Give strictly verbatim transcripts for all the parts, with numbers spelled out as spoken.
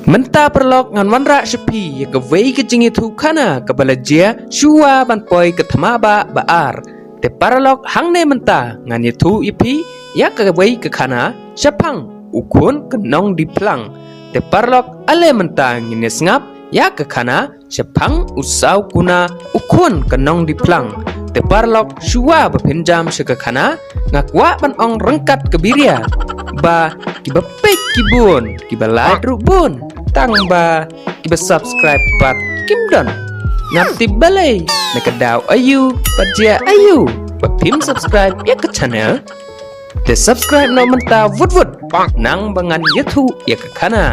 Mynta paralok ngan wanrah sha phi ïa kawei ka jingïathuhkhana kaba la jia shuwa ban poi ka thma ba ba ar. Te paralok hangne mynta ngan ïathuh ïa phi ïa kawei ka khana shaphang u khun ka nongdiphlang. Te paralok ale mynta ngin ïa sngap ïa ka khana shaphang u saw kuna u khun ka nongdiphlang. Te paralok shuwa ba phin jam sha ka khana nga kwah ban ong ryngkat ka biria ba kiba peit ki bun, kiba lait ruh bun, tang ba kiba subscribe pat kim don. Ngam tip balei na ka daw aïu, ba jia aïu ba phim subscribe ïa ka channel. Te subscribe noh mynta wut wut nang ba ngan ïathuh ïa ka khana.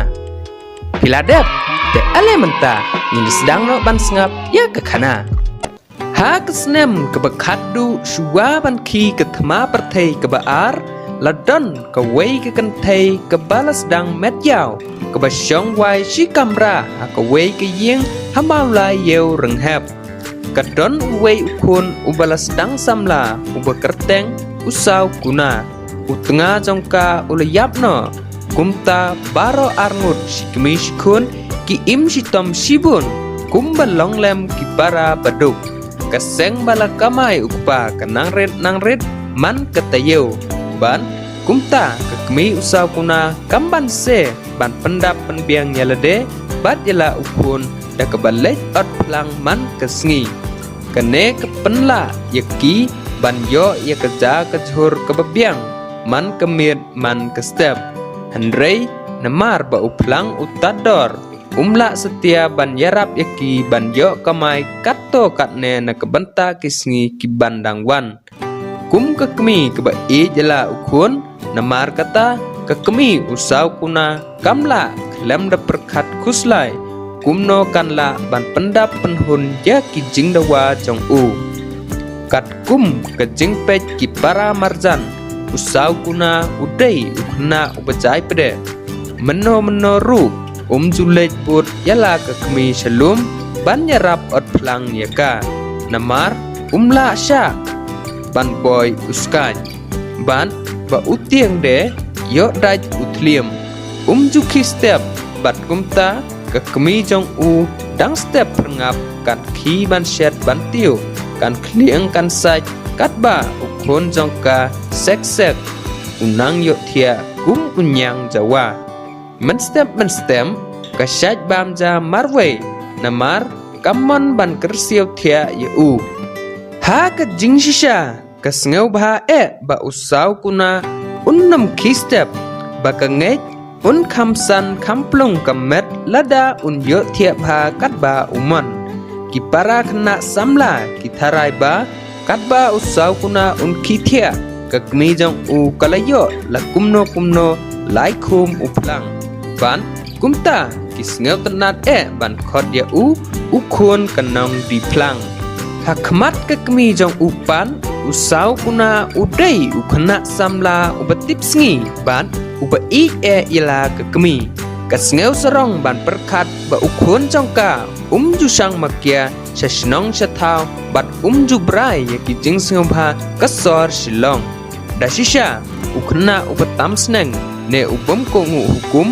Phi la dep, te ale mynta ngin sdang noh ban sngap ïa ka khana. Ha ka snem kaba khatduh shuwa ban khie ka thma pyrthei kaba ar, la don kawei ka kynthei kaba la sdang met ïaw, kaba shong wai shi kamra ha kawei ka ïing ha Mawlai Ïew Rynghep. Ka don uwei u khun uba la sdang samla, uba kyrteng u saw kuna. U tnga jong ka u la ïap noh. Kumta baroh arngut shi kmie shi khun ki im shitom shibun, kumba long lem ki para baduk. Ka seng ba la kamai u kpa ka nang rit nang rit man ka taïew. Bad kumta ka kmie u saw kuna kam banse ban pyndap pynbiang ïa lade bad ïa la u khun da kaba leit ot phlang man ka sngi. Kane ka pynlah ïa ki ban ïoh ïa ka ja ka jhur kaba biang man ka miet man ka step. Hynrei namar ba u phlang u tad dor, um lah satia ban ïarap ïa ki ban ïoh kamai katto katne na ka bynta ki sngi ki ban dang wan. Kum ka kmie kaba ïeit ïa la u khun, namar kata ka kmie u saw kuna kam lah khlem da pyrkhat khuslai kumno kan lah ban pyndap pynhun ïa ki jingdawa jong u. Katkum ka jingpeit ki para marjan, u saw kuna u dei u khynnah uba jai pdeh. Mynno mynno ruh um ju leit bud ïa la ka kmie sha lum ban ïarap ot phlang ïa ka, namar um lah shah ban boi u skaid. Bad ba u tieng de ïoh dait u thliem, um ju khie step. Bad kumta ka kmie jong u dang step pyrngap, kan khie ban shet ban tiew, kan khlieng kan sait katba u khun jong ka sek sek u nang ïohthiah kum u ñiang jawa. Mynstep mynstep ka sait bam ja marwei, namar kam mon ban kyrsiew thiah ïa u. Ha ka jingshisha ka sngewbha eh ba u saw kuna un nym khie step, ba ka ngeit un kham san kham plung ka met lada un ïohthiah bha katba u mon. Ki para khynnah samla ki tharai ba katba u saw kuna un khie thiah, ka kmie jong u ka la ïoh la kumno kumno lai khum u phlang. Bad kumta ki sngewtynnat eh ban khot ïa u u khun ka nongdiphlang. Ha khmat ka kmie jong u pat, u saw kuna u dei u khynnah samla uba tip sngi bad uba ïeit eh ïa la ka kmie. Ka sngewsarong ban pyrkhat ba u khun jong ka um ju shang makia sha shnong sha thaw bad um ju brai ïa ki jingsngewbha ka sor Shillong. Da shisha u khynnah uba tam sneng ne u bym kohnguh hukum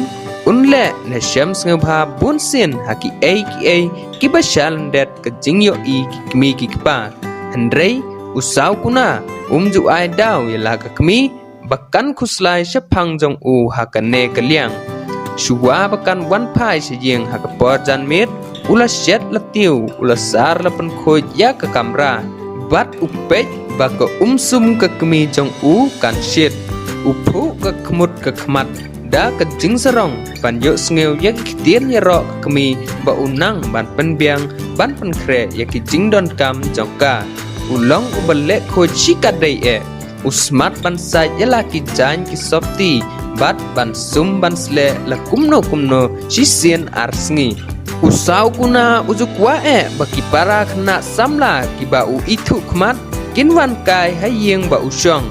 un leh ne shem sngewbha bun sien ha kiei kiei kiba shalyndet ka jingïohi ki kmie ki kpa. Hynrei u saw kuna um ju ai daw ïa la ka kmie ba kan khuslai shaphang jong u ha kane ka liang. Shuwa ba kan wan phai sha ïing ha ka por janmiet, u la shet la tiew, u la sar la pynkhuid ïa ka kamra. Bad u peit ba ka umsum ka kmie jong u kan shit. U phuh ka khmut ka khmat da ka jingsarong ban ïohsngew ïa ki ktien ïaroh ka kmie ba u nang ban pynbiang ban pynkhreh ïa ki jingdonkam jong ka. U long uba leh khuid shikatdei eh. U smat ban sait ïa la ki jaiñ ki sopti bad ban sum ban sleh la kumno kumno shisien ar sngi. U saw kuna u ju kwah eh ba ki para khynnah samla kiba u ithuh khmat kin wan kai ha ïing ba u shong.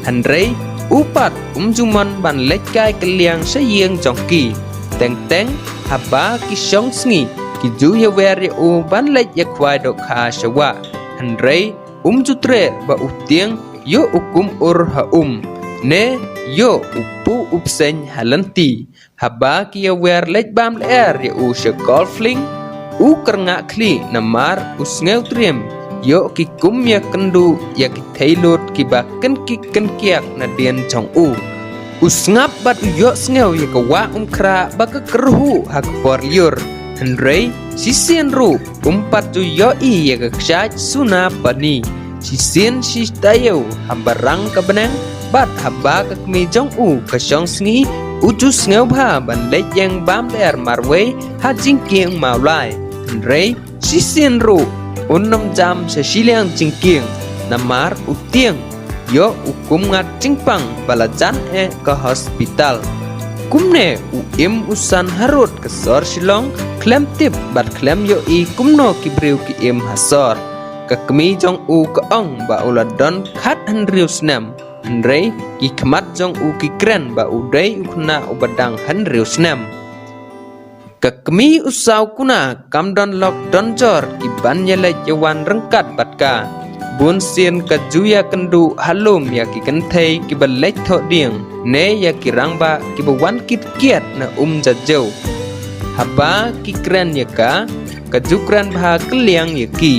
Hynrei u pat um ju mon ban leit kai kylliang sha ïing jong ki. Teng teng haba ki shong sngi ki ju ïawer ïa u ban leit ïakhwai dohkha sha wah. Hynrei um ju treh ba u tieng ïoh u kum ur ha um. ne ïoh u puh u pseiñ ha lynti. Haba ki ïawer leit bam lyer ïa u sha Golf Link, u kyrngah khlieh namar u sngewtriem ïoh ki kum ïakynduh ïa ki theilut kiba kynkik kynkiak nadien jong u. U sngap bad u ïohsngew ïa ka wah umkhrah ba ka kyrhuh ha ka por lyiur. Hynrei shisien ruh um pat ju ïohi ïa ka kshaid suna pani. Shisien shi taïew haba rang ka bneng bad haba ka kmie jong u ka shong sngi, u ju sngewbha ban leit ïeng bam lyer marwei ha jingkieng Mawlai. Hynrei shisien ruh un ym jam sha shiliang jingkieng namar u tieng ïoh u kum ngat jingpang ba la jan eh ka hospital. Kumne u im u san harud ka sor Shillong khlem tip bad khlem ïohi kumno ki briew ki im ha sor. Ka kmie jong u ka ong ba u la don khathynriew snem, hynrei ki khmat jong u ki kren ba u dei u khynnah uba dang hynriew snem. Ka kmie u Sawkuna kam don lok don jor ki ban ïaleit ïawan ryngkat bad ka. Bun sien ka ju ïakynduh ha lum ïa ki kynthei kiba leit thoh dieng ne ïa ki rangbah kiba wan kit kiat na Umjajiew. Haba ki kren ïa ka, ka ju kren bha kylliang ïa ki.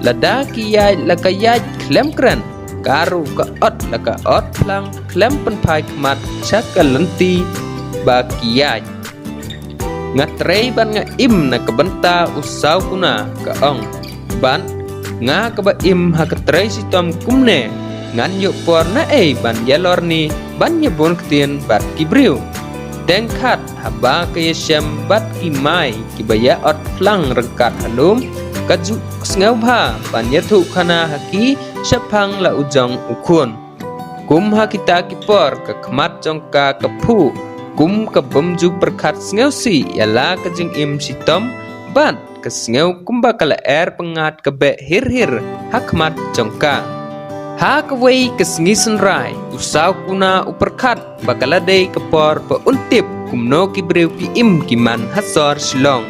Lada ki ïaid la ka ïaid khlem kren, ka ruh ka ot la ka ot phlang khlem pynphai khmat sha ka lynti ba ki ïaid. Nga trei bad nga im na ka bynta u Sawkuna, ka ong. Bad nga kaba im ha ka trei shitom kumne, ngan ïoh por naei ban ïalor ni ban ïabun ktien bad ki briew. Teng khat haba ka ïashem bad ki mai kiba ïa ot phlang ryngkat ha lum, ka ju sngewbha ban ïathuh khana ha ki shaphang la u jong u khun. Kum ha kita ki por ka khmat jong ka ka phuh kum ka bym ju pyrkhat sngewsih ïa la ka jingim shitom bad ka sngew kumba ka lyer pyngngad ka beh hir hir ha khmat jong ka. Ha kawei ka sngi synrai u Sawkuna u pyrkhat ba ka la dei ka por ba un tip kumno ki briew ki im ki man ha sor Shillong.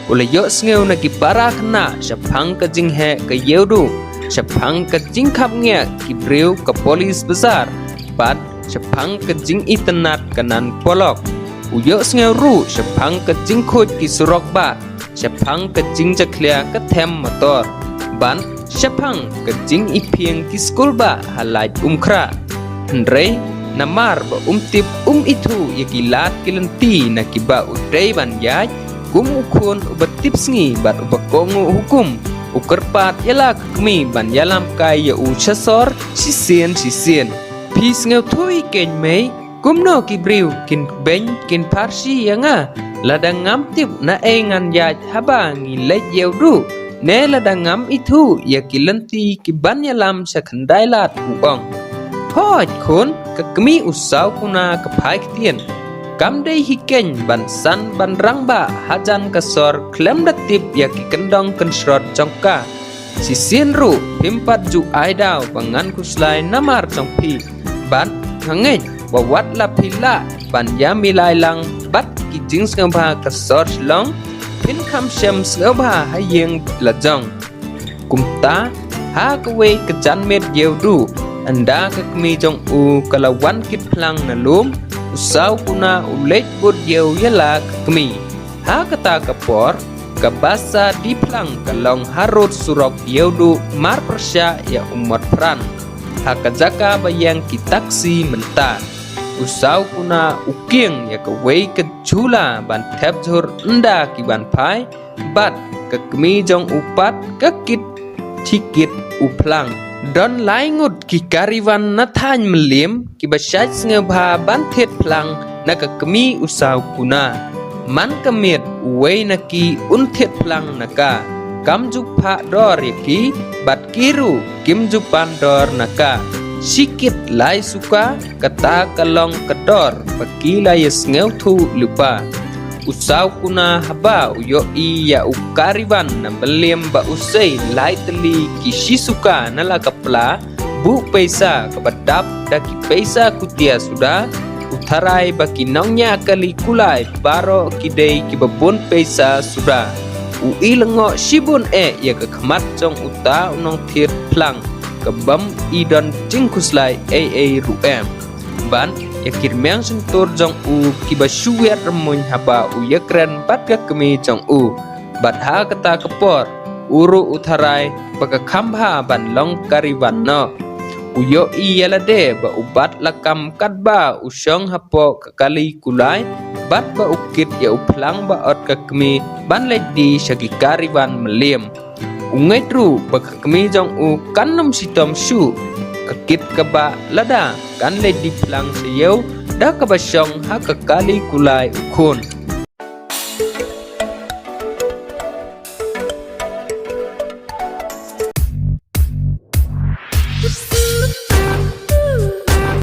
U la ïohsngew na ki para khynnah shaphang ka jingheh ka Ïewduh, shaphang ka jingkhapngiah ki briew ka police bazar, bad shaphang ka jingitynnad ka nan polok. U ïohsngew ruh shaphang ka jingkhuid ki surok bah, shaphang ka jingjakhlia ka them motor, bad shaphang ka jingiphieng ki skul bah ha Laitumkhrah. Hynrei namar ba um tip um ithuh ïa ki lad ki lynti na kiba u dei ban ïaid, kum u khun uba tip sngi bad uba kohnguh hukum, u kyrpad ïa la ka kmie ban ïalam kai ïa u sha sor shisien shisien. Phi sngewthuh ïa keiñ mei, kumno ki briew kin beiñ kin pharshi ïa nga? Lada ngam tip naei ngan ïaid haba ngi leit Ïewduh, ne lada ngam ithuh ïa ki lynti ki ban ïalam sha khyndai lad, u ong. Hooid khun, ka kmie u Sawkuna ka phai ktien. Kam dei hi keiñ ban san ban rangbah hajan ka sor khlem da tip ïa ki kyndong kynshrot jong ka. Shisien ruh phim pat ju ai daw ba ngan khuslai namar jong phi. Bad nga ngeit ba wat la phi lah ban ïamilai lang bad ki jingsngewbha ka sor Shillong, phin kham shem sngewbha ha ïing la jong. Kumta ha kawei ka janmiet Ïewduh, ynda ka kmie jong u ka la wan kit phlang na lum, u Sawkuna u leit bud ïew ïa la ka kmie. Ha kata ka por, ka basa die phlang ka long harud surok Ïewduh marpyrshah ïa u Motphran, ha ka jaka ba ïeng ki taxi mynta. U Sawkuna u kieng ïa kawei ka jhula ban thep jhur ynda ki ban phai, bad ka kmie jong u pat ka kit thikit u phlang. Don lai ngut ki kariwan na thaiñ Mylliem kiba shait sngewbha ban thied phlang na ka kmie u Sawkuna. Man ka miet uwei na ki un thied phlang na ka. Kam ju phah dor ïa ki, bad ki ruh kim ju pan dor na ka. Shikit lai suka, kata ka long ka dor ba ki la ïa sngewthuh lypa. U Sawkuna haba u ïohi ïa u kariwan na Mylliem ba u sei lai tylli ki shi suka na la ka pla, buh pisa kaba dap da ki pisa kutia suda, u tharai ba ki nongñiah kali kulai baroh ki dei kiba bun pisa suda. U i lyngngoh shibun eh ïa ka khmat jong uta u nongthied phlang, ka bym i don jingkhuslai ei ei ruh em. Bad ïa ki rmiang shyntur jong u kiba shu wiat rymmuiñ haba u ïakren bad ka kmie jong u. Bad ha kata ka por u ruh u tharai ba ka kham bha ban long kariwan noh. U ïohi ïa lade ba u bat lakam katba u shong hapoh ka kali kulai, bad ba u kit ïa u phlang ba ot ka kmie ban leit die sha ki kariwan mylliem. U ngeit ruh ba ka kmie jong u kan nym shitom shuh. Ka kit kaba lada kan leit die phlang sha ïew da kaba shong ha ka kali kulai u khun.